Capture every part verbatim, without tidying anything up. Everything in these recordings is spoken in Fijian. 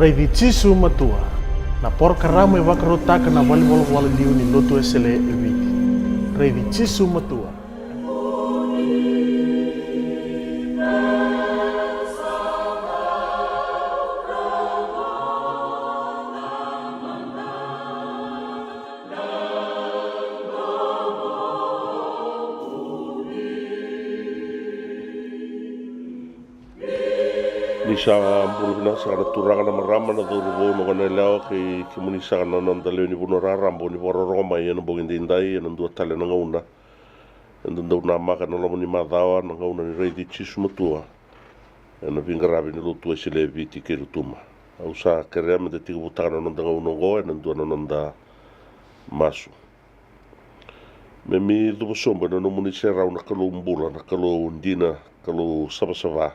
Raici Jisu Matua, na porokaramu e vakarautaka na valenivolavola liu ni Lotu Wesele e Viti. Raici Jisu Matua. Ni sa bula vinaka saka na turaga, na marama, na cauravou, na goneyalewa, kei kemuni saka na noda lewe ni vanua raraba o ni vakarorogo mai ena bogi edaidai, ena dua tale na gauna eda dau namaka ena loma ni macawa, na gauna ni Raici Jisu Matua ena veiqaravi ni Lotu Wesele e Viti kei Rotuma. Au sa kerea meda tekivutaka na noda gauna oqo ena dua na noda masu. Keimami cuva sobu ena nomuni serau, na Kalou bula, na Kalou dina, Kalou savasava.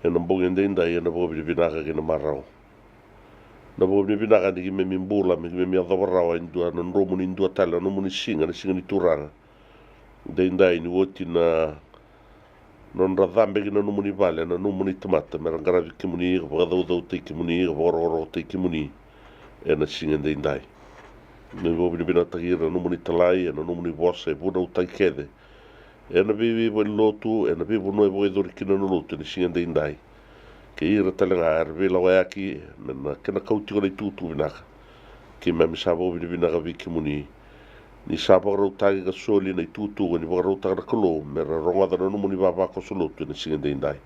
Ena bogi edaidai ena vakavinavinaka kei na marau. Na vakavinavinaka ni keimami bula, me keimami yacova rawa e dua na dromuni dua tale na nomuni siga, na siga ni Turaga. Edaidai ni oti na nodra cabe ki na nomuni vale na nomuni tamata, mera qaravi kemuni, ka vakacaucautaki kemuni, ka vakarokorokotaki kemuni ena siga edaidai. Keimami vakavinavinakataki ira na nomuni talai ena nomuni vosa e vunautaki kece ena veivalenilotu, ena veivanua e vakayacori kina na lotu ena siga edaidai, kei ira tale ga era veilakoyaki me na kena kau tiko na itukutuku vinaka. Keimami sa vakavinavinaka vei kemuni ni sa vakarautaki ka soli na itukutuku ni vakarautaka na Kalou mera rogoca na nomuni vavakoso lotu ena siga edaidai.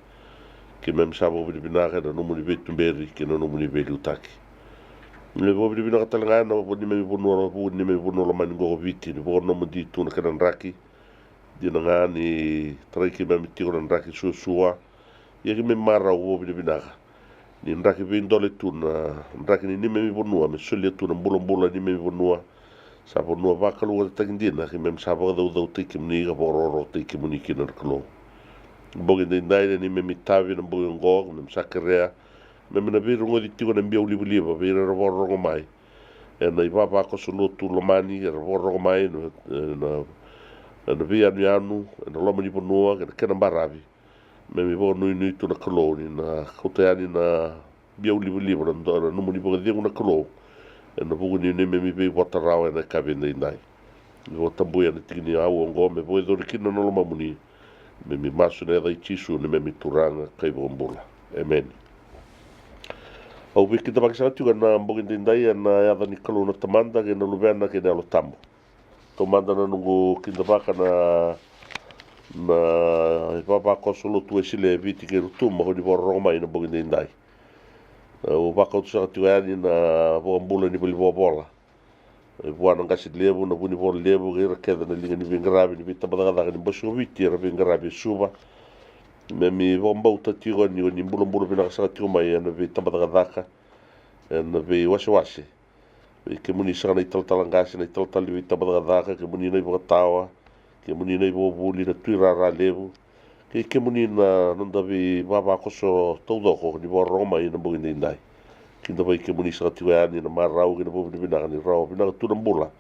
Keimami sa vakavinavinaka ena nomuni veituberi kei na nomuni veiliutaki. Keimami vakavinavinaka tale ga ena neimami vanua, vuku ni neimami vanua lomani oqo ko Viti, ni vakanomodi tu na kena draki. Dina ga ni tarai keimami tiko na draki suasua. Ia keimami marau vakavinavinaka ni draki veidole tu na draki ni neimami vanua me solia tu na bulabula ni neimami vanua. Sa vanua vakalougatataki dina, keimami sa vakacaucautaki kemuni ka vakarokorokotaki kemuni kina na Kalou. Bogi edaidai na neimami itavi ena bogi oqo, keimami sa kerea me na veirogoci tiko na biau livaliva vei ira era vakarorogo mai ena ivavakoso lotu lomani, era vakarorogo mai ena, ena, ena veiyanuyanu, ena loma ni vanua, ena kena baravi. Keimami vakanuinui tu na Kalou ni na kauta yani na biau livaliva, na do-, na nomuni vakacegu na Kalou ena vuku ni neimami veivota rawa ena yakavi edaidai. Me vakatabuya na tiki ni aua oqo me vakayacori kina na lomamuni. Keimami masu ena yaca i Jisu na neimami Turaga ka iVakabula. Emeni. Au veikidavaki saka tiko ena bogi edaidai ena yaca ni Kalou na Tamada kei na Luvena kei na Yalo Tabu. Taumada na noqu kidavaka na, na ivavakoso lotu Wesele e Viti kei Rotuma ko ni vakarorogo mai ena bogi edaidai. Au vakauta saka tiko yani na vakabula ni valenivolavola. E vua na qase levu, na vunivola levu, kei ira kece na liga ni veiqaravi ni veitabacakacaka ni Bose ko Viti era veiqaravi e Suva. Keimami vakabauta tiko ni o ni bulabula vinaka saka tiko mai ena veitabacakacaka, ena veiwasewase. Vei kemuni saka na italatala qase, na italatala ni veitabacakacaka, kemuni na ivakatawa, kemuni na ivakavuvuli, na tuirara levu, kei kemuni na noda veivavakoso taucoko ni vakarorogo mai ena bogi edaidai. Kidavaki kemuni saka tiko yani na marau kei na vakavinavinaka ni rawa vinaka tu na bula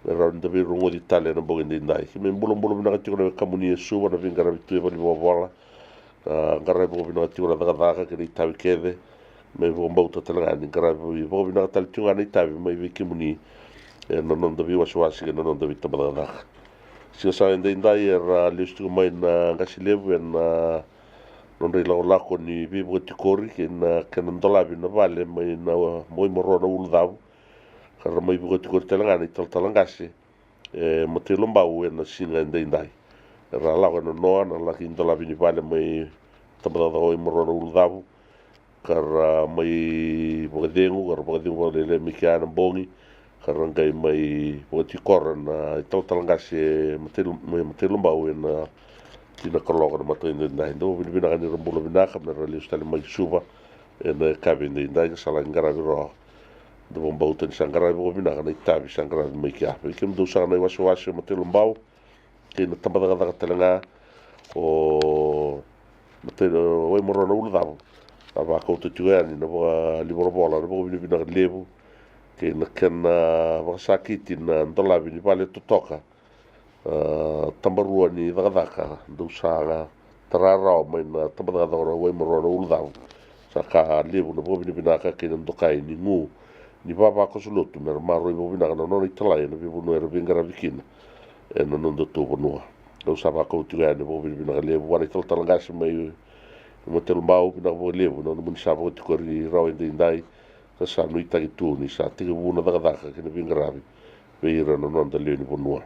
me rawa ni da veirogoci tale ena bogi edaidai. Keimami bulabula vinaka tiko na wekamuni e Suva, na veiqaravi tu e valenivolavola. A, qaravi vakavinaka tiko na cakacaka kei na itavi kece. Keimami vakabauta tale ga ni qaravi vakavinaka tale tiko ga na itavi mai vei kemuni ena noda veiwasewase kei na noda veitabacakacaka. Siga saka edaidai era lesu tiko mai na qase levu ena nodra ilakolako ni veivakatikori kei na kena dolavi na vale mai na Waimaroa na Ulucavu. Ka ra mai vakatikori tale ga na italatala qase e Matailobau ena siga edaidai. Era lako ena noa na laki dolavi ni vale mai tabacakacaka Waimaroa na Ulucavu. Ka ra mai vakacegu, ka ra vakacegu vakalailai mai kea ena bogi. Ka ra qai mai vakatikora na italatala qase e Matai-, mai Matailobau ena tini na kaloko na mataka edaidai. Dau vakavinavinaka ni ra bula vinaka me ra lesu tale mai ki Suva ena yakavi edaidai, ka sa laki qaravi rawa. Da vakabauta ni sa qaravi vakavinaka na itavi sa qaravi mai kea. Vei kemudou saka na iwasewase o Matailobau kei na tabacakacaka tale ga o Matai-, o Waimaroa na Ulucavu. A vakauta tiko yani na vakavinavinaka levu kei na kena vakasakiti na dolavi ni vale totoka. A, tabarua ni cakacaka dou sa tara rawa mai na tabacakacaka o Waimaroa na Ulucavu. Sa ka levu na vakavinavinaka kei na dokai ni gu ni vavakoso lotu me ra maroroi vakavinaka na nona italai ena veivanua era veiqaravi kina ena nodatou vanua. Au sa vakau tiko yani na vakavinavinaka levu vua na italatala qase mai Matailobau, vinaka vakalevu na nomuni sa vakatikori rawa edaidai, ka sa nuitaki tu ni sa tekivu na cakacaka kei na veiqaravi vei ira na noda lewe ni vanua.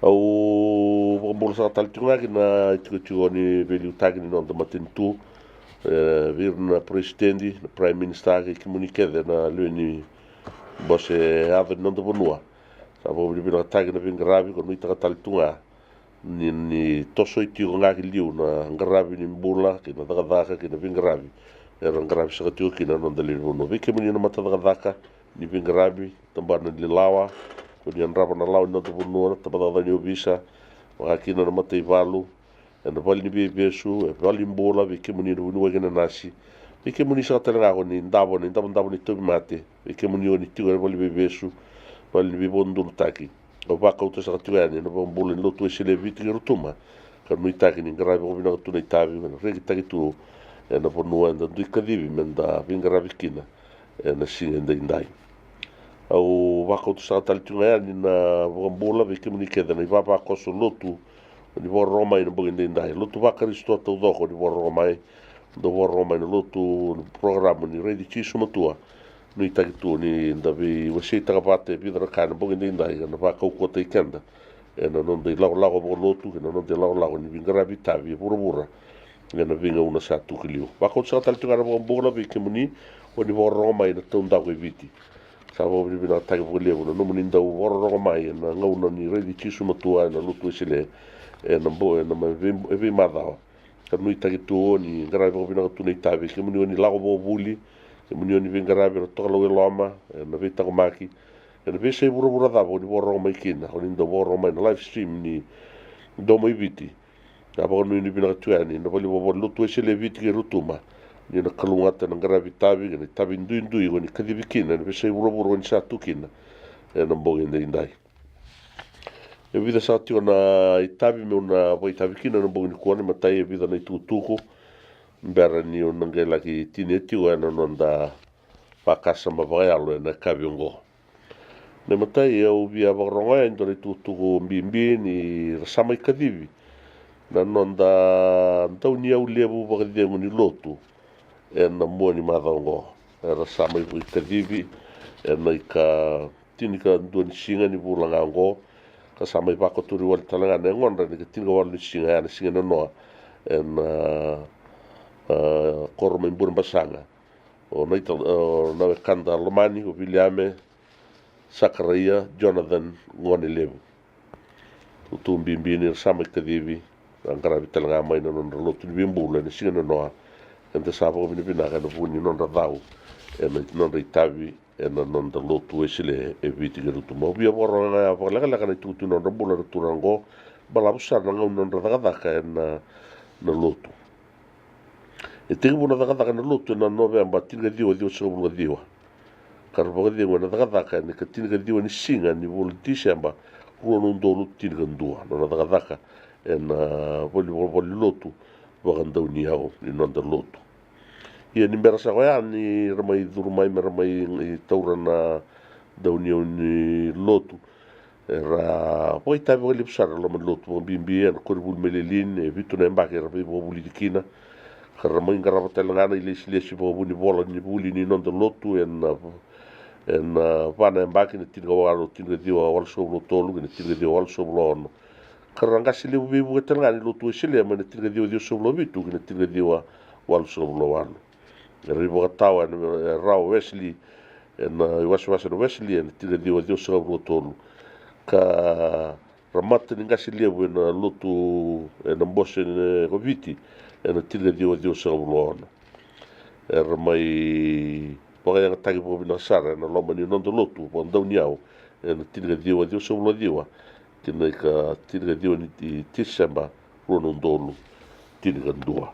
Au vakabula saka tale tiko ga ki na itikotiko ni veiliutaki ni noda matanitu, e, vei ira na peresitedi, na prime minister kei kemuni kece na lewe ni bose yaco ni noda vanua. Sa vakavinavinakataki na veiqaravi, ka nuitaka tale tu ga ni, ni tosoi tiko ga ki liu na qaravi ni bula kei na cakacaka kei na veiqaravi era qaravi saka tiko kina na noda lewe ni vanua. Vei kemuni na mata cakacaka ni veiqaravi, tabana ni lawa, ko ni yadrava na lawa ni noda vanua, na tabacakacaka ni ovisa, vaka kina na mataivalu, ena vale ni veivesu, e vale ni bula, vei kemuni na vuniwai kei na nasi, vei kemuni saka tale ga ko ni davo na idavodavo ni tauvimate, vei kemuni ko ni tiko ena vale ni veivesu, vale ni veivakadodonutaki. Au vakauta saka tiko yani na vakabula ni Lotu Wesele e Viti kei Rotuma, ka nuitaki ni qaravi vakavinaka tu na itavi, ka na rekitaki tu ena vanua eda dui kacivi meda veiqaravi kina ena siga edaidai. Au vakauta saka tale tiko ga yani na vakabula vei kemuni kece na ivavakoso lotu o ni vakarorogo mai ena bogi edaidai. Lotu vaKarisito taucoko o ni vakarorogo mai, dou vakarorogo mai na lotu, na porokaramu ni Raici Jisu Matua. Nuitaki tu ni da veiwaseitaka vata e vica na ka ena bogi edaidai, ka na vakaukauwataki keda ena noda ilakolako vakalotu kei na noda ilakolako ni veiqaravi itavi e vuravura ena veigauna sa tu ki liu. Vakauta saka tale tiko ga na vakabula vei kemuni o ni vakarorogo mai na taudaku e Viti. Sa vakavinavinakataki vakalevu na nomuni dau vakarorogo mai ena gauna ni Raici Jisu Matua ena Lotu Wesele ena bo, ena ma, vei, e veimacawa. Ka nuitaki tu o ni qaravi vakavinaka tu na itavi, kemuni o ni lako vakavuli, kemuni o ni veiqaravi ena tokalau e loma, ena veitaqomaki, ena veiyasai vuravura cava o ni vakarorogo mai kina, o ni dau vakarorogo mai na live stream ni Domo i Viti. Au vakanuinui vinaka tu yani na valenivolavola ni Lotu Wesele e Viti kei Rotuma, ni na kalougata na qaravi itavi kei na itavi duidui o ni kacivi kina ena veiyasai vuravura o ni sa tu kina ena bogi edaidai. E vica saka tiko na itavi meu na vakaitavi kina ena bogi nikua. Na imatai, e vica na itukutuku bera niu na qai laki tinia tiko ena noda vakasama vakayalo ena yakavi oqo. Na imatai, au via vakarogoya e dua na itukutuku bibi ni ra sa mai kacivi na noda dauniyau levu vakacegu ni lotu ena mua ni macawa oqo. Era sa mai kacivi ena ika tinikadua ni siga ni vula ga oqo, ka sa mai vakotori wale tale ga na yagodra ena ika tinikawalu ni siga, ya na siga nanoa, ena, a, a, koro mai Burebasaga. O na ita, o na wekada lomani, o Viliame Sakaraia Jonathan Gonelevu. Tutu bibi ni ra sa mai kacivi, ra qaravi tale ga mai na nodra lotu ni veibulu ena siga nanoa. Eda sa vakavinavinaka ena vuku ni nodra cau ena nodra itavi ena noda Lotu Wesele e Viti kei Rotuma. Au via vakarogoya vakalekaleka na itukutuku ni nodra bula na turaga oqo, balavu sara na gauna ni nodra cakacaka ena, na lotu. E tekivu na cakacaka na lotu ena Noveba tinikaciwa ciwasagavulu ka ciwa, ka ra vakacegu ena cakacaka ena ika tinikaciwa ni siga ni vula Tiseba rua na udolu tinikadua. Nona cakacaka ena valenivolavola ni lotu vakadauniyau ni noda lotu. Ia ni bera saka oya ni ra mai curu mai me ra mai taura na dauniyau ni lotu, era vakaitavi vakalevu sara e loma ni lotu, vakabibi ena koronivuli mai Lelean, e vitu na yabaki era veivakavulici kina. Ka ra mai qarava tale ga na ilesilesi vakavunivola ni vuli ni noda lotu ena, ena va na yabaki, na tinikawalu tinikaciwa walusagavulu ka tolu kei na tinikaciwa walusagavulu ka ono. Ka ra qase levu veivuke tale ga ni Lotu Wesele mai na tinikaciwa ciwasagavulu ka vitu kei na tinikaciwa walusagavulu ka walu. Era ivakatawa ena, e, rawa Wesley, ena iwasewase na Wesley ena tinikaciwa ciwasagavulu ka tolu. Ka ra mata ni qase levu ena lotu ena bose ko Viti ena tinikaciwa ciwasagavulu ka ono. Era mai vakayagataki vakavinaka sara ena loma ni noda lotu vakadauniyau ena tinikaciwa ciwasagavulu ka ciwa kei na ika tinikaciwa ni Tiseba rua na udolu tinikadua.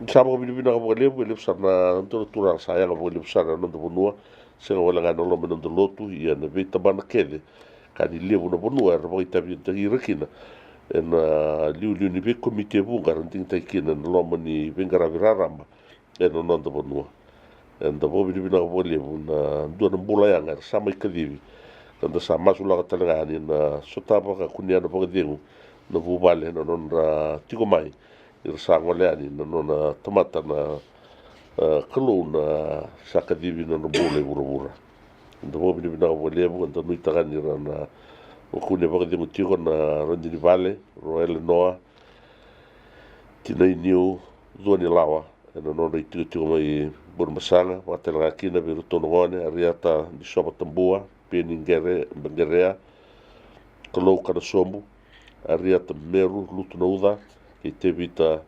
Sa vakavinavinaka vakalevu, e levu sara na dua na turaga sa yaga vakalevu sara ena noda vanua, sega wale ga ena loma ni noda lotu, ia na veitabana kece ka ni levu na vanua era vakaitavitaki ira kina ena liuliu ni veikomiti e vuqa era digitaki kina ena loma ni veiqaravi raraba ena noda vanua. Eda vakavinavinaka vakalevu na dua na bula yaga era sa mai kacivi, ka da sa masulaka tale ga ni na sotava ka kunea na vakacegu na vuvale na nodra tiko mai, ni ra sa gole yani na nona tamata na, a, Kalou na sa kacivi na nodra bula i vuravura. Eda vakavinavinaka vakalevu, eda nuitaka ni ra na vakune vakacegu tiko na radini vale, Ro Elenoa, Tinai Niu, Cua ni Lawa, ena nodra itikotiko mai Burebasaga, vakatalega kina vei iratou na gone, Ariata ni Sova Tabua, Peni Qere, Qerea, Kalou Kanasobu, Ariata Meru, Lutu Nauca, kei Tevita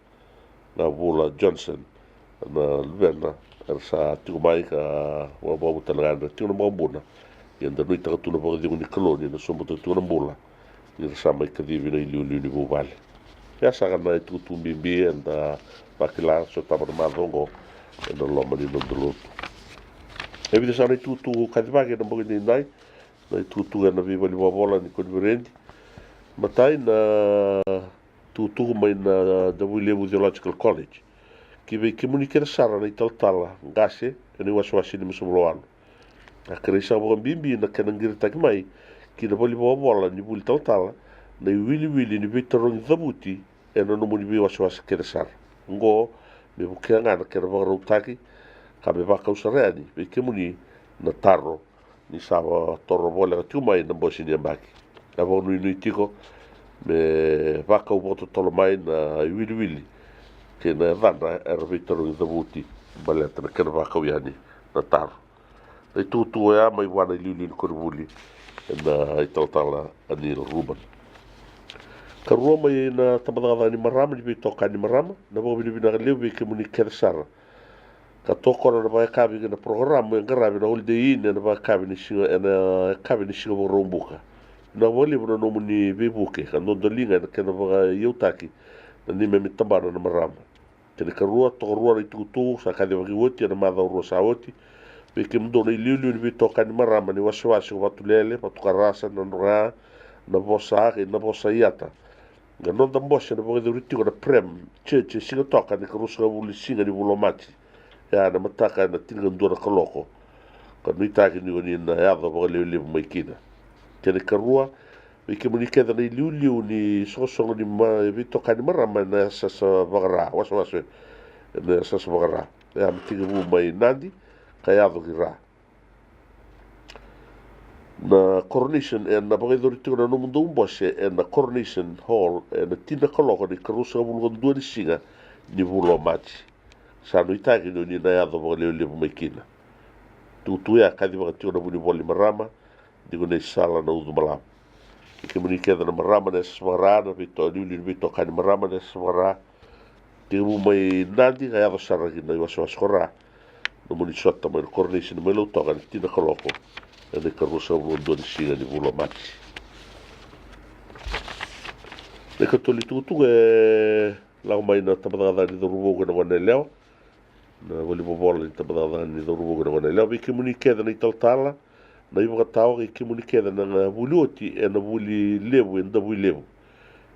Gavula Johnson, na luvena, era sa tiko mai ka vakavakavutalega era tiko na makubuna. Ia da nuitaka tu na vakacegu ni Kalou ni na sobuta tiko na bula ni ra sa mai kacivi na iliuliu ni vuvale. Ia saka na itukutuku bibi eda vakila sotava na macawa oqo ena loma ni noda lotu. E vica saka na itukutuku kacivaki ena bogi nidai, na itukutuku ena veivale ni vakavola ni koniferedi. Matai, na tukutuku mai na Davuilevu Theological College. Ki vei kemuni kece sara na italatala qase ena iwasewase ni masavulawalu, a kerei saka vakabibi na kena qiritaki mai ki na vale ni vakavola ni vuli talatala na iwiliwili ni veitarogi cavuti ena nomuni veiwasewase kece sara. Oqo me vukea ga na kena vakarautaki ka me vakau sara yani vei kemuni na taro ni sa toro voleka tiko mai na bose ni yabaki. A vakanuinui tiko me vakau vakatotolo mai na iwiliwili kei na yacadra era veitarogi cavuti baleta na kena vakau yani na taro. Na itukutuku oya mai vua na iliuliu ni koronivuli ena italatala Anil Ruben. Karua, mai na tabacakacaka ni marama ni veitokani ni marama, na vakavinavinaka levu vei kemuni kece sara ka tokona na vakayakavi kei na porokaramu e qaravi na Holiday Inn ena vakayakavi ni siga, ena yakavi ni siga Vakaraubuka. Vinaka vakalevu na nomuni veivuke ka dodoliga ena kena vakaiyautaki na neimami tabana na marama. Kena ikarua, tokarua na itukutuku sa kacivaki oti ena macawa rua sa oti, vei kemudou na iliuliu ni veitokani marama ni wasewase ko Vatulele, Vatukarasa, Nadroga, Navosa kei Navosa Iata. Na noda bose na vakayacori tiko na Prem Church e Sigatoka ni karua sagavulu ni siga ni vula o Maji. Ia na mataka ena tinikadua na kaloko. Ka nuitaki ni oni na yaco vakalevulevu mai kina. Kena ikarua, vei kemuni kece na iliuliu ni soqosoqo ni ma-, veitokani marama ena yasayasa vaka-Ra, wasewase ena yasayasa vaka-Ra. Ia me tekivu mai Nadi ka yaco ki Ra. Na coronation ena vakayacori tiko na nomudou bose ena Coronation Hall ena tini na kaloko ni karua sagavulu ka dua ni siga ni vula o Maji. Sa nuitaki ni oni na yaco vakalevulevu mai kina. Tukutuku ya kacivaka tiko na vunivola ni marama, tiko na isala na Ucubalavu. Kei kemuni kece na marama na yasayasa vaka-Ra, na veito-, iliuliu ni veitokani marama na yasayasa vaka-Ra, tekivu mai Nadi ka yaco sara ki na iwasewase ko Ra. Nomuni sota mai na coronation mai Lautoka ena tini na kaloko ena ikarua sagavulu ka dua ni siga ni vula o Maji. Na ikatolu ni tukutuku e lako mai na tabacakacaka ni cauravou kei na goneyalewa. Na vale ni vakavola ni tabacakacaka ni cauravou kei na goneyalewa, vei kemuni kece na italatala, na ivakatawa kei kemuni kece na vuli oti ena vuli levu e Davuilevu.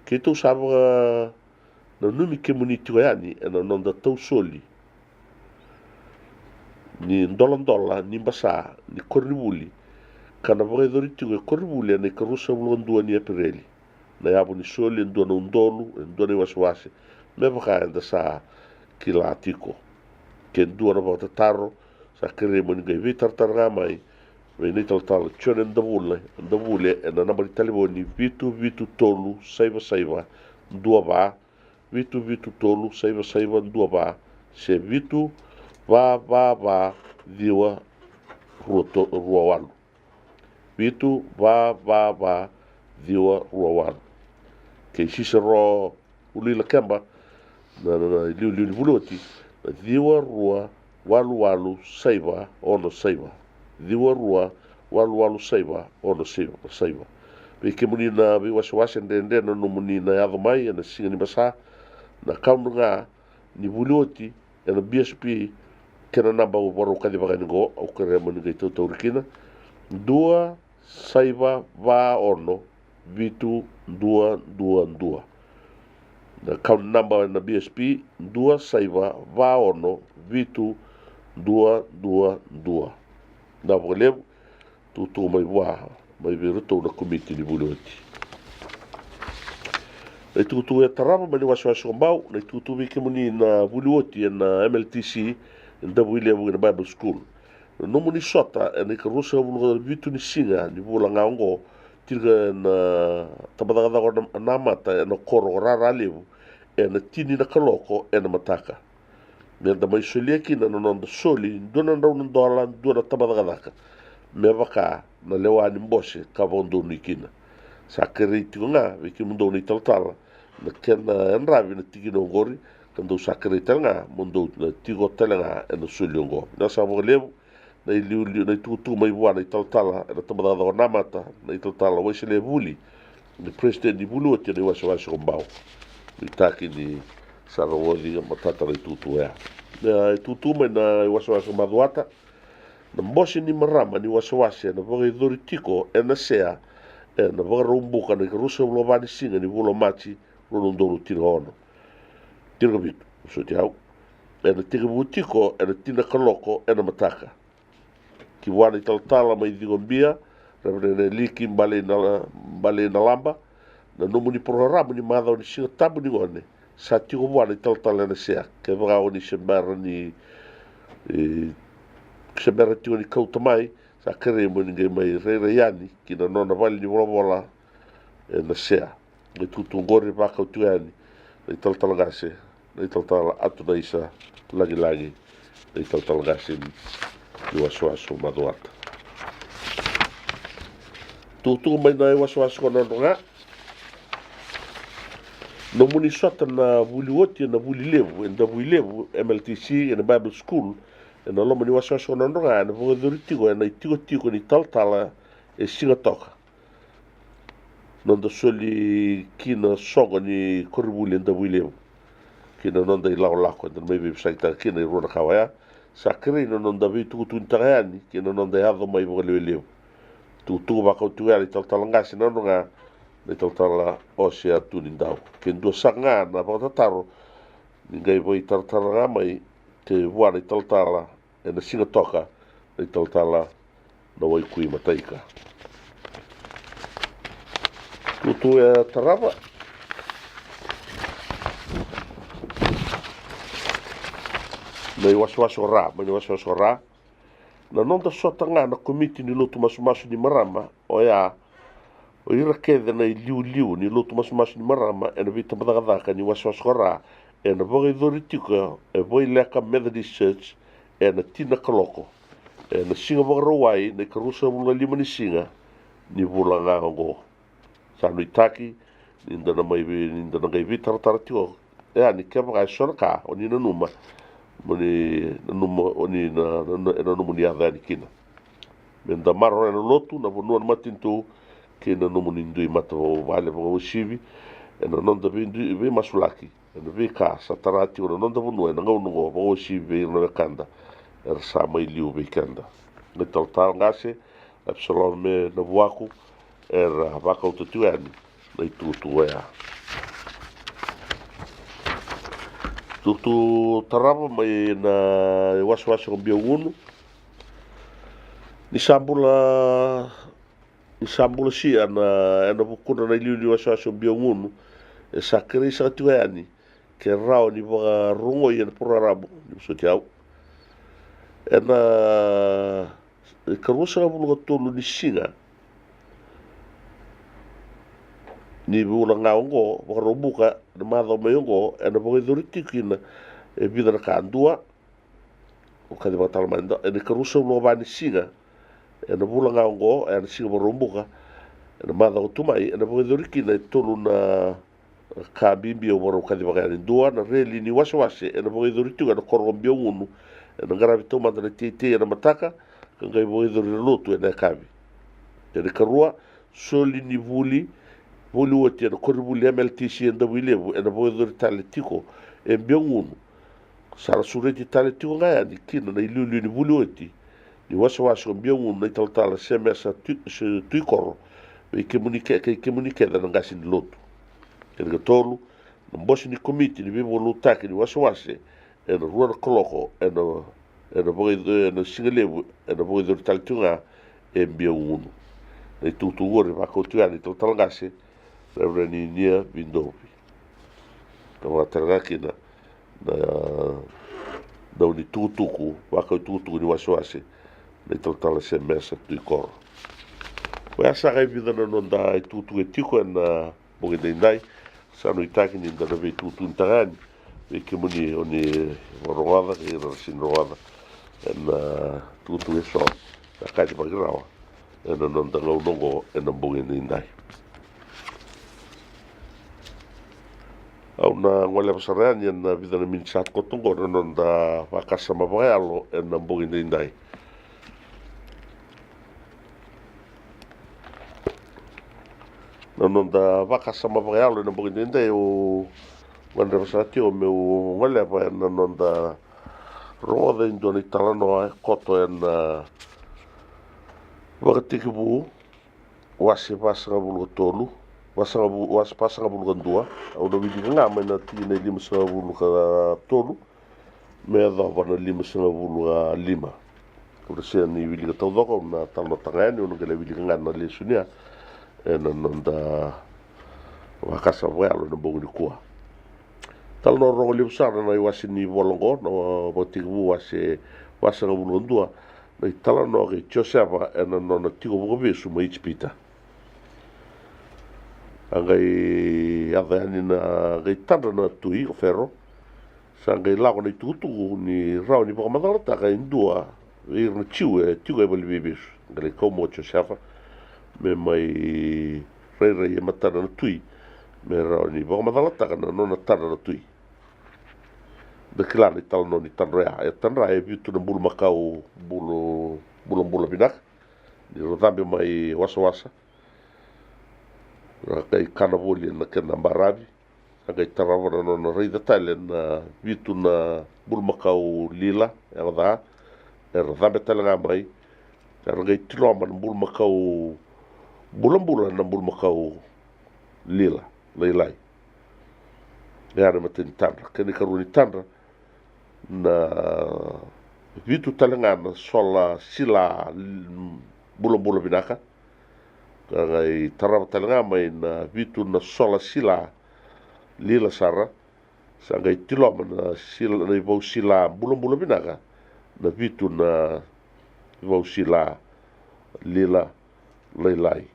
Keitou sa vakananumi kemuni tiko yani ena noda tausoli ni doladola ni basa ni koronivuli, ka na vakayacori tiko e koronivuli ena ikarua sagavulu ka dua ni Epereli. Na yavu ni soli e dua na udolu, e dua na iwasewase, me vaka eda sa kila tiko. Ke dua na vakatataro, sa kerei mo ni qai veitaratara ga mai vei na italatala Jone Davule, Davule ena naba ni talevoni vitu vitu tolu saiva saiva dua va, vitu vitu tolu saiva saiva dua va, se vitu va va va ciwa rua to-, rua walu. Vitu va va va ciwa rua walu. Kei Sisero Uluilakeba, na, na, na iliuliu ni vuli oti, na ciwa rua walu walu saiva ono saiva. Ciwa rua walu walu saiva ono saiva, saiva. Vei kemuni na veiwasewase dredre na nomuni na yaco mai ena siga ni basa, na kaunu ga ni vuli oti ena B S P, kei na naba au vakarau kacivaka yani qo, au kerea mo ni qai tautauri kina. Dua saiva va ono vitu dua dua dua. Na account number na B S P, dua saiva va ono vitu dua dua dua. Na vakalevu, tukutuku mai vua mai vei iratou na komiti ni vuli oti. Na itukutuku e tarava mai na iwasewase ko Bau, na itukutuku vei kemuni na vuli oti ena M L T C e Davuilevu kei na Bible School. Na nomuni sota ena ikaruasagavulu ka vitu ni siga ni vula ga oqo, tiko ena tabacakacaka o Namata ena koro ko Raralevu ena tini na kaloko ena mataka. Meda mai solia kina na noda soli dua na drau na dola, dua na tabacakacaka, me vaka na lewa ni bose ka vakadonui kina. Sa kerei tiko ga vei kemudou na italatala na kena yadravi na tikina oqori, ka dou sa kerei tale ga mo dou na tiko tale ga ena soli oqo. Vinaka saka vakalevu na iliuliu, na itukutuku mai vua na italatala ena tabacakacaka o Namata, na italatala Waisele Vuli, na president ni vuli oti ena iwasewase ko Bau. Nuitaki ni sa rogoci matata na itukutuku oya. Na itukutuku mai na iwasewase ko Macuata. Na bose ni marama ni wasewase ena vakayacori tiko ena Sea ena Vakaraubuka na ikaruasagavulu ka va ni siga ni vula o Maji, rua na udolu tinikaono, tinikavitu, soti au. Ena tekivu tiko ena tini na kaloko ena mataka. Ki vua na italatala mai Cikobia, Reverend Eliki Baleinala-, Baleinalaba, na nomuni porokaramu ni macawa ni Siga Tabu ni gone sa tiko vua na italatala ena Sea. Kevaka o ni se bera ni, e, se bera tiko ni kauta mai, sa kerei mo ni qai mai rairai yani ki na nona vale ni volavola ena Sea. Na itukutuku oqori e vakau tiko yani na italatala qase, na italatala Atunaisa Lagilagi, na italatala qase ni wasewase o Macuata. Tukutuku mai na iwasewase ko Nadroga. Nomuni sota na vuli oti ena vuli levu e Davuilevu M L T C ena Bible School ena loma ni wasewase ko Nadroga ena vakayacori tiko ena itikotiko ni talatala e Sigatoka. Noda soli kina soqo ni koronivuli e Davuilevu kei na noda ilakolako eda na mai veivosakitaka kina e rua na ka oya. Sa kerei na noda veitukutukunitaka yani kei na noda yaco mai vakalewe levu. Tukutuku vakau tiko yani na italatala qase Nadroga, na italatala Osea Tunidau. Ke dua saka ga na vakatataro, ni qai vakaitaratara ga mai ki vua na italatala ena Sigatoka, na italatala na Waikui Mataika. Tutu e tarava. Na iwasewase o Ra, mai na iwasewase o Ra. Na noda sota ga na komiti ni lotu masumasu ni marama, oya o ira kece na iliuliu ni lotu masumasu ni marama ena veitabacakacaka ni wasewase ko Ra, ena vakayacori tiko e Voileka Methodist Church ena tini na kaloko ena Siga Vakarauwai, na ikaruasagavulu ka lima ni siga ni vula ga oqo. Sa nuitaki ni da na mai vei, ni da na qai veitaratara tiko yani kevaka e so na ka o ni nanuma, mo ni nanuma o ni na, na, na, e na nomuni yaco yani kina. Me da maroroya na lotu, na vanua, na matanitu kei na nomuni dui matavuvale vakauasivi ena noda veidui, veimasulaki ena veika sa tara tiko na noda vanua ena gauna oqo, vakauasivi vei ira na wekada era sa mai liu vei keda. Na italatala qase Episalome Navuaku era vakauta tiko yani na itutu oya. Tutu tarava mai na iwasewase ko Biaugunu. Ni sa bula, ni sa bula sia na, ena vukudra na iliuliu wasewase o Biaugunu, e sa kerei saka tiko yani ke rawa ni vakarogoi ena porokaramu ni vosoti au. Ena ikaruasagavulu ka tolu ni siga ni vula ga oqo, Vakaraubuka, na macawa mai oqo, ena vakayacori tiko kina e vica na ka. Dua, au kacivaka tale mai, ena ikaruasagavulu ka va ni siga ena vula ga oqo, ena siga Vakaraubuka, ena macawa tu mai, ena vakayacori kina e tolu na ka bibi au vakarau kacivaka yani. Dua, na reli ni wasewase ena vakayacori tiko ena koro ko Biaugunu, ena qaravi taumada na teitei ena mataka ka qai vakayacori na lotu ena yakavi. Ena ikarua, soli ni vuli, vuli oti ena koronivuli M L T C e Davuilevu ena vakayacori tale tiko e Biaugunu. Sa ra sureti tale tiko ga yani kina na iliuliu ni vuli oti ni wasewase ko Biaugunu na italatala Semesa Tui, se, Tuikoro, vei kemuni ke, kei kemuni kece na qase ni lotu. Ena ikatolu, na bose ni komiti ni veivakalotutaki ni wasewase ena rua na kaloko ena, ena, vaka, ena siga levu, ena vakayacori tale tiko ga e Biagugunu. Na itukutuku oqori e vakau tiko yani na talatala qase Reverend Inia Vidovi. Ka vakatale ga kina na dau ni tukutuku, vakau itukutuku ni wasewase na italatala Semesa Tuikoro. Koya saka e vica na noda itukutuku e tiko ena bogi daidai. Sa nuitaki ni da na veitukutukunitaka yani vei kemuni o ni varogoca kei ira na sini rogoca ena tukutuku eso. Na ka ni vakirawa ena noda gauna oqo ena bogi daidai. Au na goleva sara yani ena vica na miniti sa koto oqo na noda vakasama vakayalo ena bogi daidai. Na noda vakasama vakayalo ena bogi daidai, au gadreva sara tiko meu goleva ena noda rogoca e dua na italanoa e koto ena Vakatekivu wase vasagavulu ka tolu, vasaga, wase vasagavulu ka dua. Au na wilika ga mai na tikina e limasagavulu ka tolu me yacova na limasagavulu ka lima. Au na sega ni wilika taucoko, au na talanoataka ga yani, au na qai lai wilika ga na lesoni ya ena noda vakasama vakayalo ena bogi nikua. Talanoa rogo levu sara na iwase ni vola oqo, na Vakatekivu wase vasagavulu ka dua, na italanoa kei Josefa ena nona tiko vakavesu mai Ijipita. A qai yaco yani na qai tadra na tui o Fero. Sa qai lako na itukutuku ni rawa ni vakamacalataka e dua vei ira na Jiu e tiko e valeniveivesu. Qai lai kau mai o Josefa me mai rairai e matana na tui me rawa ni vakamacalataka na nona tadra na tui. Da kila na italanoa ni tadra oya, e tadra e vitu na bulumakau bulu, bulabula vinaka. Ni ra cabe mai wasawasa, ra qai kana voli ena kena baravi. Sa qai tarava na nona raica tale na vitu na bulumakau lila yago ca, era cabe tale ga mai. Era qai tiloma na bulumakau bulabula na bulumakau lila lailai. E a na imatai ni tadra. Kena ikarua ni tadra, na vitu tale ga na sola sila bulabula vinaka. Ka qai tarava tale ga mai na vitu na sola sila lila sara. Sa qai tiloma na sila, na ivau sila bulabula vinaka, na vitu na ivau sila lila lailai.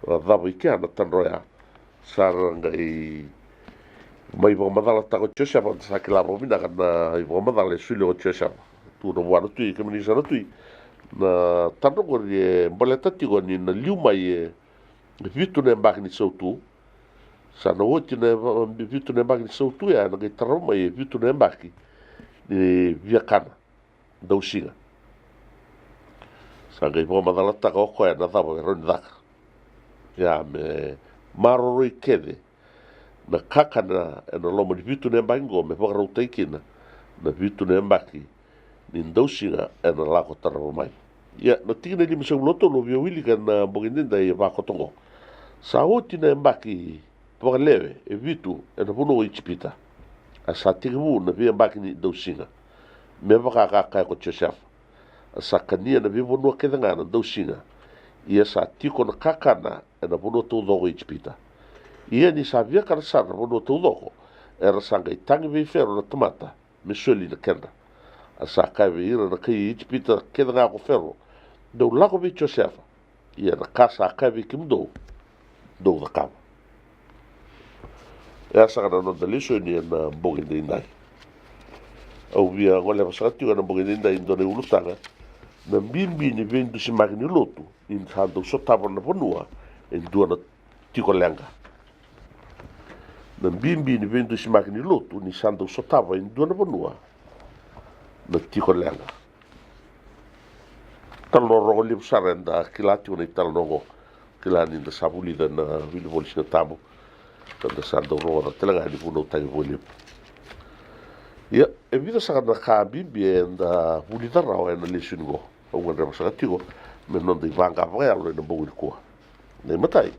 A cava i kea na tadra oya? Sa ra qai mai vakamacalataka o Josefa, da sa kila vakavinaka na ivakamacala e solia o Josefa. Tu na vua na tui, kemuni sa na tui. Na tadra oqori e baleta tiko ni na liu mai e vitu na yabaki ni sautu. Sa na oti na vitu na yabaki ni sautu ya, na qai tarava mai e vitu na yabaki ni viakana, dausiga. Sa qai vakamacalataka o koya na cava e rawa ni caka. Ia me maroroi kece na kakana ena loma ni vitu na yabaki oqo me vakarautaki kina na vitu na yabaki ni dausiga ena lako tarava mai. Ia na tikina e limasagavulu ka tolu au via wilika ena bogi daidai e vakoto oqo. Sa oti na yabaki vakalewe e vitu ena vanua o Ijipita. A sa tekivu na veiyabaki ni dausiga, me vaka ka kaya ko Josefa. A sa kania na veivanua kece ga na dausiga. Ia sa tiko na kakana ena vanua taucoko o Ijipita. Ia ni sa viakana sara na vanua taucoko, era sa qai tagi vei Fero na tamata me soli na kedra. A sa kaya vei ira na kai Ijipita kece ga ko Fero, dou lako vei Josefa. Ia na ka sa kaya vei kemudou, dou cakava. E a saka na noda lesoni ena bogi daidai. Au via goleva saka tiko ena bogi daidai e dua na iulutaga: na bibi ni veidusimaki ni lotu ni sa dau sotava na vanua e dua na tiko leqa. Na bibi ni veidusimaki ni lotu ni sa dau sotava e dua na vanua na tiko leqa. Talanoa rogo levu sara eda kila tiko na italanoa oqo. Kila ni da sa vulica na wili voli Siga Tabu, ka da sa dau rogoca tale ga ni vunautaki vakalevu. Ia e vica saka na ka bibi eda vulica rawa ena lesoni oqo. Au gadreva saka tiko me noda ivaqa vakayalo ena bogi nikua. Na imatai,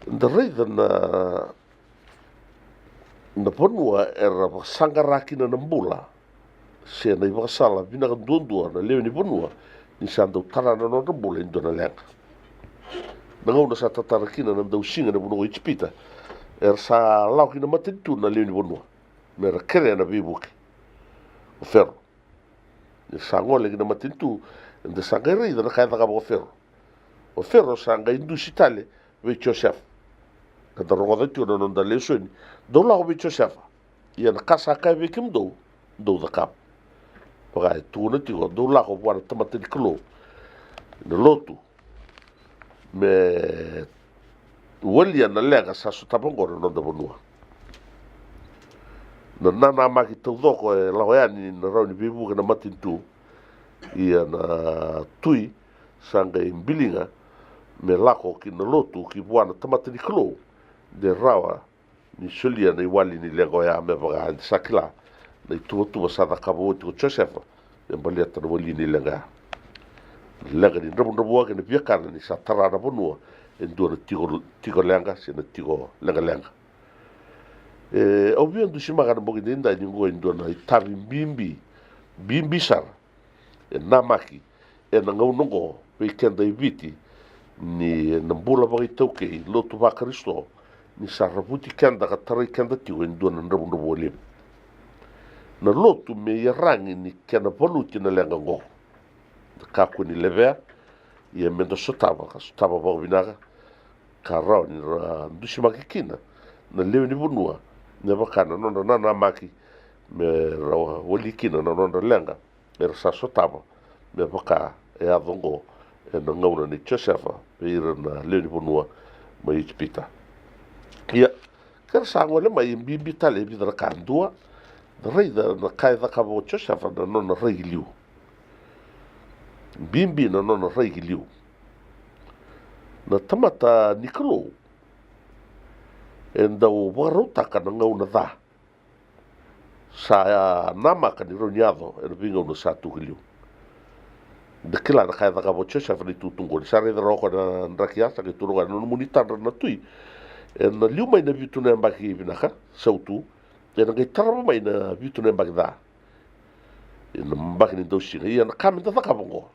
da raica na Na vanua era vakasaqara kina na bula se na ivakasala vinaka duadua na lewe ni vanua ni sa dau tara na nodra bula e dua na leqa. Na gauna sa tatara kina na dausiga ena vanua ko Ijipita, era sa lako ki na matanitu na lewe ni vanua me ra kerea na veivuke. O Fero, ni ra sa gole ki na matanitu, eda sa qai raica na ka e cakava o Fero. O Fero sa qai dusi tale vei Josefa. Eda rogoca tiko na noda lesoni, dou lako vei Josefa, ia na ka sa kaya vei kemudou, dou cakava. Vaka e tukuna tiko, dou lako vua na tamata ni Kalou, na lotu, me walia na leqa sa sotava oqo na noda vanua. Na nanamaki taucoko e lako yani na rawa ni veivuke na matanitu. Ia na tui sa qai biliga me lako ki na lotu ki vua na tamata ni Kalou, de rawa ni solia na iwali ni leqa oya, me vaka eda sa kila na ituvatuva sa cakava oti ko Josefa me baleta na wali ni leqa ya. Na leqa ni dravudravua kei na viakana ni sa tara na vanua e dua na tiko, tiko leqa se na tiko leqaleqa. E, au via dusimaka ena bogi daidai ni oqo e dua na itavi bibi, bibi sara e namaki ena gauna oqo vei keda e Viti, ni na bula vakaitaukei lotu vaKarisito, ni sa ravuti keda ka tarai keda tiko e dua na dravudravua levu. Na lotu me iyaragi ni kena valuti na leqa oqo. Da kakua ni levea, ia me da sotava, ka sotava vakavinaka, ka rawa ni ra dusimaki kina na lewe ni vanua, me vaka na nodra nanamaki me ra wali kina na nodra leqa era sa sotava, me vaka e yaco oqo ena gauna nei Josefa vei ira na lewe ni vanua mai Ijipita. Ia, ke ra sa gole mai, e bibi tale e vica na ka. Dua, da raica na ka e cakava o Josefa, na nona rai ki liu. Bibi na nona rai ki liu. Na tamata ni Kalou e dau vakarautaka na gauna ca sa namaka ni rawa ni yaco ena veigauna sa tu ki liu. Da kila na ka e cakava o Josefa na itutu oqo, ni sa raica rawa o koya na draki ya, sa qai tukuna o koya, na nomuni tadra na tui ena liu mai na vitu na yabaki vinaka, sautu, ena qai tarava mai na vitu na yabaki ca, ena yabaki ni dausiga. Ia na ka me da cakava oqo,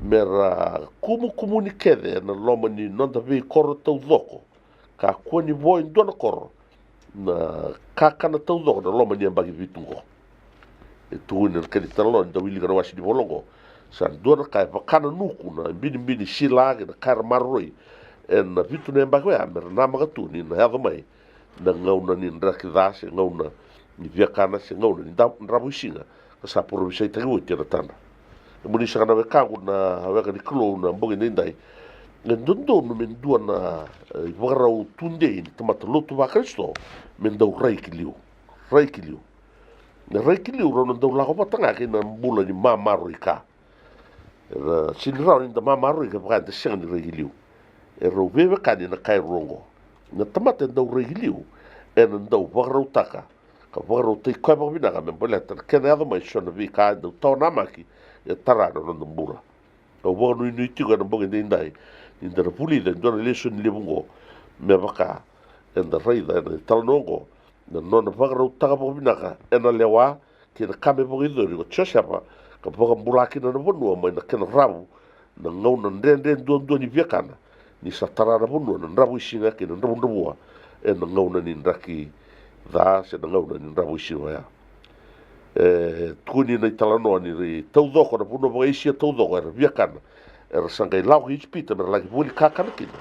me ra kumukumuni kece ena loma ni noda veikoro taucoko, kakua ni vo e dua na koro na kakana taucoko na loma ni yabaki vitu oqo. E tukuni na kena italanoa ni da wilika na wase ni vola oqo. Sa dua na ka e vaka na nuku, na binibini, sila kei na ka era maroroi ena vitu na yabaki oya, me ra namaka tu ni na yaco mai na gauna ni draki ca, se gauna ni viakana, se gauna ni da-, dravuisiga, ka sa parofisaitaki oti ena tadra. Kemuni saka na wekaqu na weka ni Kalou na bogi daidai, e dodonu me dua na, e, ivakarau tudei ni tamata lotu vaKarisito, me dau rai ki liu. Rai ki liu. Na rai ki liu rau na dau lako vata ga kei na bula ni mamaroi ka. Era sega ni rawa ni da mamaroi kevaka eda sega ni rai ki liu. E rau veiwekani na ka e rua oqo. Na tamata e dau rai ki liu ena dau vakarautaka ka vakarautaki koya vakavinaka me baleta na kena yaco mai so na veika e dau tawa namaki e tara na noda bula. Au vakanuinui tiko ena bogi daidai ni da na vulica e dua na lesoni levu oqo, me vaka eda raica ena italanoa oqo, na nona vakarautaka vakavinaka ena lewa kei na ka me vakaicori ko Josefa, ka vakabula kina na vanua mai na kena ravu na gauna dredre duadua ni viakana, ni sa tara na vanua na dravuisiga kei na dravudravua ena gauna ni draki ca se na gauna ni dravuisiga oya. E tukuni na italanoa ni rai taucoko na vanua vakaEsia taucoko era viakana, era sa qai lako ki Ijipita me ra laki voli kakana kina.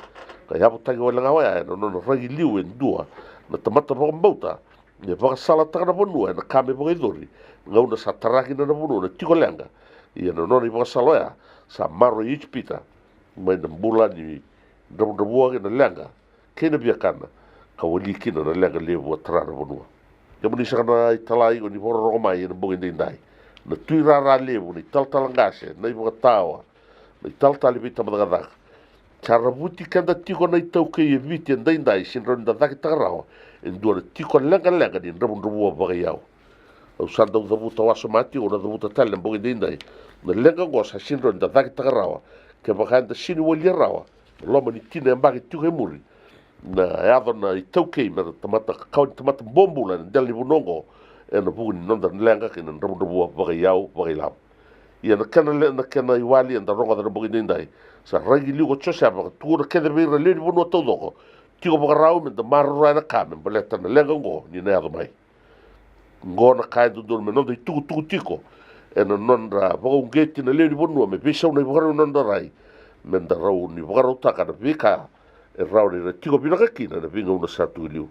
Ka yavutaki wale ga oya ena nona rai ki liu e dua na tamata vakabauta, me vakasalataka na vanua ena ka me vakaicori, gauna sa tara kina na vanua na tiko leqa. Ia na nona ivakasala oya, sa maroroi Ijipita mai na bula ni dravudravua kei na leqa kei na viakana, ka wali kina na leqa levu a tara na vanua. Kemuni saka na italai o ni vakarorogo mai ena bogi daidai, na tui rara levu, na italatala qase, na ivakatawa, na italatala ni veitabacakacaka, sa ravuti keda tiko na iTaukei e Viti e daidai, sega ni rawa ni da cakitaka rawa e dua na tiko leqaleqa ni dravudravua vakaiyau. Au sa dau cavuta wasoma tiko, au na cavuta tale na bogi daidai, na leqa oqo sa sega ni rawa ni da cakitaka rawa kevaka eda sega ni walia rawa na loma ni tini na yabaki tiko e muri. na yaco na iTaukei me na tamata, kawa ni tamata bobula ena dela ni vanua oqo, ena vuku ni noda leqa kei na dravudravua vakaiyau vakailavo. Ia na kena le, na kena iwali eda rogoca ena bogi daidai, sa ragi liu ko Josefa ka tukuna kece vei ira na lewe ni vanua taucoko, tiko vakarau me da maroroya na ka me baleta na leqa oqo ni na yaco mai. Oqo na ka e dodonu me noda itukutuku tiko ena nodra vakauqeti na lewe ni vanua me veisau na ivakarau ni nodra rai, me da rau ni vakarautaka na veika e rawa ni ra tiko vinaka kina na veigauna sa tu e liu.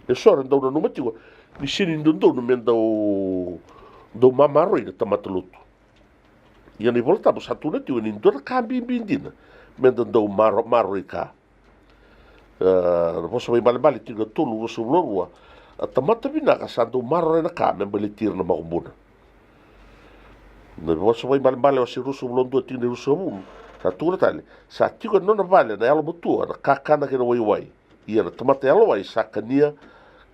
E so era dau nanuma tiko ni sega ni dodonu me dau, dau mamaroi na tamata lotu. Ia na iVolatabu sa tukuna tiko ni dua na ka bibi dina me da dau maro, maroroi ka. E, na Vosa Vakaibalebale tinikatolu ruasagavulu ka rua, a tamata vinaka sa dau maroroya na ka me baleti ira na makubuna. Na Vosa Vakaibalebale wase ruasagavulu ka dua tikina e ruasagavulu, sa tukuna tale, sa tiko ena nona vale na yalomatua, na kakana kei na waiwai. Ia na tamata yalowai sa kania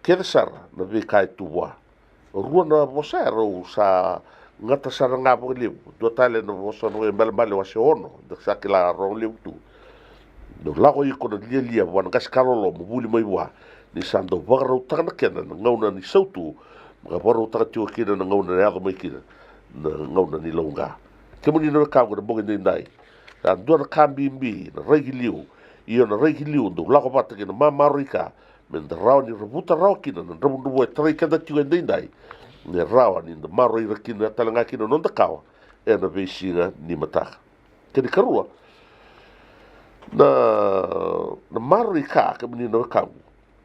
kece sara na veika e tu vua. Rua na vosa ya rau sa gata sara ga vakalevu. Dua tale na Vosa Vakaibalebale wase ono, da sa kila rogo levu tu. Dau lako iko na lialia vua na qase ka lolo mo vuli mai vua, ni sa dau vakarautaka na kena na gauna ni sautu, ka vakarautaka tiko kina na gauna na yaco mai kina na gauna ni lauqa. Kemuni na wekaqu, na bogi daidai, sa dua na ka bibi na rai ki liu. Io, na rai ki liu dau lako vata kei na mamaroi ka, me da rawa ni ravuta rawa kina na dravudravua e tarai keda tiko e daidai, me rawa ni da maroroi ira kina tale ga kina na noda kawa ena veisiga ni mataka. Kena ikarua, na, na maroroi ka, kemuni na wekaqu,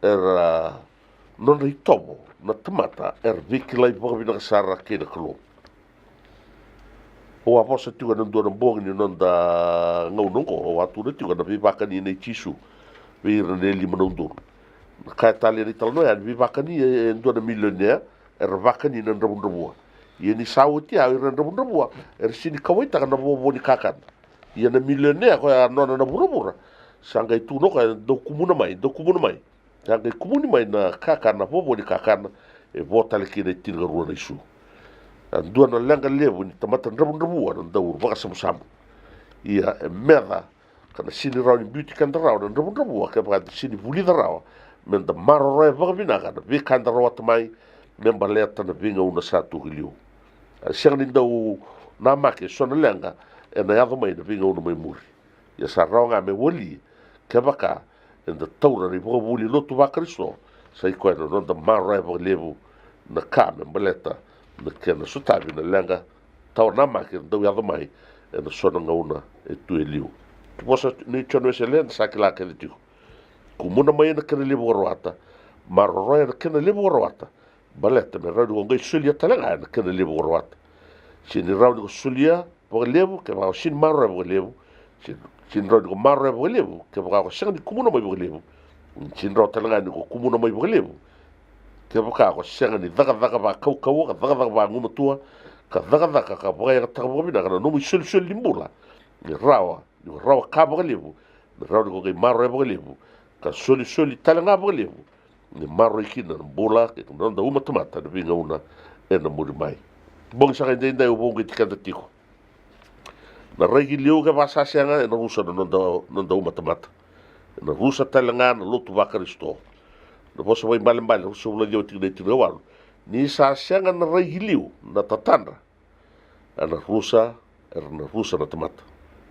era, nodra itovo na tamata era veikilai vakavinaka sara kei na Kalou. Au a vosa tiko ena dua na bogi ni noda gauna oqo, au a tukuna tiko na veivakani nei Jisu vei ira na e lima na udolu. Na ka e talei ena italanoa ya ni veivakani e, e dua na milionea era vakani na dravudravua. Ia ni sa oti ya, o ira na dravudravua era sega ni kauwaitaka na vovo ni kakana. Ia na milionea koya, nona na vuravura, sa qai tukuna o koya, dou kumuna mai, dou kumuna mai. Sa qai kumuni mai na kakana, vovo ni kakana, e vo tale kina e tinikarua na isu. A dua na leqa levu ni tamata dravudravua na dau vakasabusabu. Ia e meca ka na sega ni rawa ni biuti keda rawa na dravudravua kevaka eda sega ni vulica rawa me da maroroya vakavinaka na veika eda rawata mai me baleta na veigauna sa tu ki liu. A sega ni dau namaki e so na leqa ena yaco mai na veigauna mai muri. Ia sa rawa ga me wali kevaka eda taura na ivakavuvuli lotu vaKarisito, sa i koya na noda maroroya vakalevu na ka me baleta na kena sotavi na leqa tawa namaki e dau yaco mai ena so na gauna e tu e liu. Vosa nei Jone Wesele eda sa kila kece tiko. Kumuna mai ena kena levu ka rawata, maroroya ena kena levu ka rawata, baleta me rawa ni ko qai solia tale ga ena kena levu ka rawata. Sega ni rawa ni ko solia vakalevu kevaka ko sega ni maroroya vakalevu. Sega, sega ni rawa ni ko maroroya vakalevu kevaka ko sega ni kumuna mai vakalevu. Sega ni rawa tale ga ni ko kumuna mai vakalevu kevaka ko sega ni cakacaka vakaukauwa, ka cakacaka vagumatua, ka cakacaka ka vakayagataka vakavinaka na nomu isolisoli ni bula. Me rawa ni ko rawa ka vakalevu, me rawa ni ko qai maroroya vakalevu, ka solisoli tale ga vakalevu, me maroroi kina na bula kei na noda uma tamata na veigauna ena muri mai. Bogi saka edaidai au vakauqeti keda tiko. Na rai ki liu kevaka sa sega, ena rusa na noda, noda uma tamata. Ena rusa tale ga na lotu vaKarisito. Na Vosa Vakaibalebale ruasagavulu ka ciwa tikina e tinikawalu. Ni sa sega na rai ki liu, na tatadra, ena rusa, era na rusa na tamata.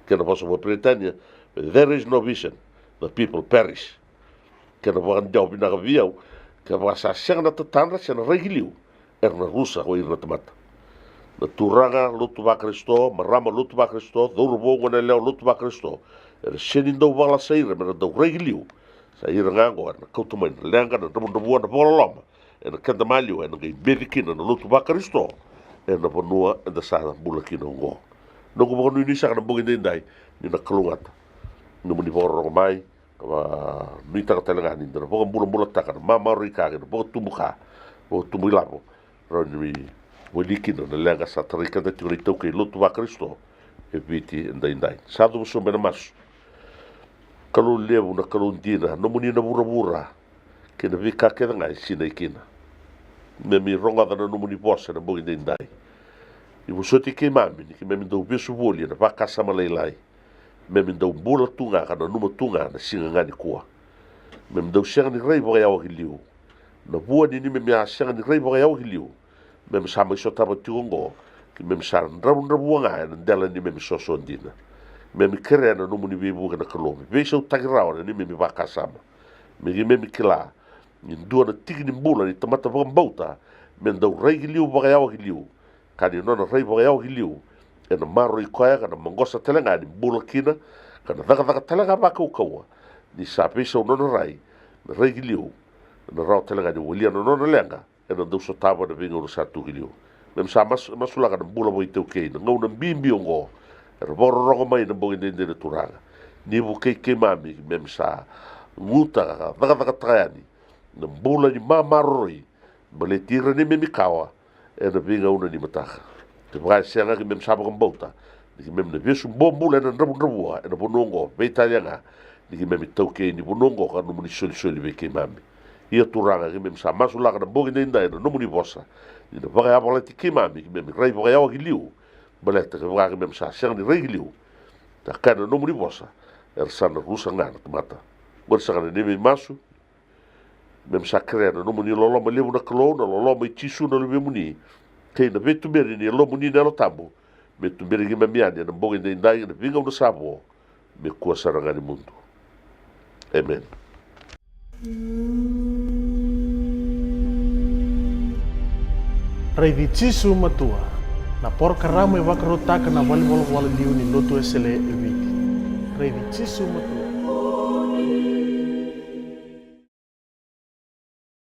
Kena vosa vakaPeritania, "Where there is no vision, the people perish." Kena vakadewa vinaka vei au, kevaka sa sega na tatadra se na rai ki liu, era na rusa o ira na tamata. Na turaga lotu vaKarisito, marama lotu vaKarisito, cauravou, goneyalewa lotu vaKarisito, era sega ni dau vakalasa ira me ra dau rai ki liu. Sa ira ga oqo era na kauta mai na leqa, na dravudravua, na vakaloloma ena keda maliwa, ena qai beci kina na lotu vaKarisito ena vanua eda sa bula kina oqo. Noqu vakanuinui saka na bogi edaidai ni na kalougata nomuni vakarorogo mai, ka vakanuitaka tale ga ni da na vakabulabulataka na mamaroroi ka kei na vakatubu ka, vakatubu ilavo, rawa ni wali kina na leqa sa tarai keda tiko na iTaukei lotu vaKarisito e Viti edaidai. Sa cuva sobu ena masu. Kalou levu, na Kalou dina, nomuni na vuravura kei na veika kece ga e sinai kina. Keimami rogoca na nomuni vosa ena bogi edaidai. Ni vosoti keimami ni keimami dau vesu voli ena vakasama lailai. Keimami dau bula tu ga ka nanuma tu ga na siga ga nikua. Memi dau sega ni rai vakayawa ki liu. Na vua ni neimemi a sega ni rai vakayawa ki liu, memi sa mai sotava tiko oqo, keimemi sa dravudravua ga ena dela ni neimemi soso dina. Memi kerea na nomuni veivuke na Kalou me veisautaki rawa na neimemi vakasama. Me keimemi kila ni dua na tiki ni bula ni tamata vakabauta me dau rai ki liu vakayawa ki liu, ka ni nona rai vakayawa ki liu ena maroroi koya ka na maqosa tale ga ni bula kina, ka na cakacaka tale ga vakaukauwa. Ni sa veisau nona rai, na rai ki liu ena rawa tale ga ni walia na nona leqa ena dau sotava na veigauna sa tu ki liu. Memi sa mas-, masulaka na bula vakaitaukei na gauna bibi oqo era vakarorogo mai na bogi daidai na Turaga. Ni vukei keimami, memi sa guta ka cakacakataka yani na bula ni mamaroroi, baleti ira neimemi kawa ena veigauna ni mataka. Kevaka e sega, keimemi sa vakabauta ni keimemi na vesu bobula ena dravudravua ena vanua oqo, veitalia ga ni keimemi taukei ni vanua oqo ka nomuni solisoli vei keimami. Ia Turaga, keimemi sa masulaka na bogi daidai na nomuni vosa, ni na vakayavalati keimami, keimemi rai vakayawa ki liu. Baleta kevaka keimemi sa sega ni rai ki liu, na kaya na nomuni vosa, era sa na rusa ga na tamata. Oqori saka na neimami masu, memi sa kerea na nomuni loloma levu na Kalou, na loloma i Jisu na Luvemuni, kei na veituberi ni Yalomuni na Yalo Tabu, me tuberi keimami yani ena bogi daidai, ena veigauna sa vo, me kua sara ga ni mudu. Emeni. Raici Jisu Matua, na porokaramu e vakarautaka na valenivolavola liu ni Lotu Wesele e Viti. Raici Jisu Matua.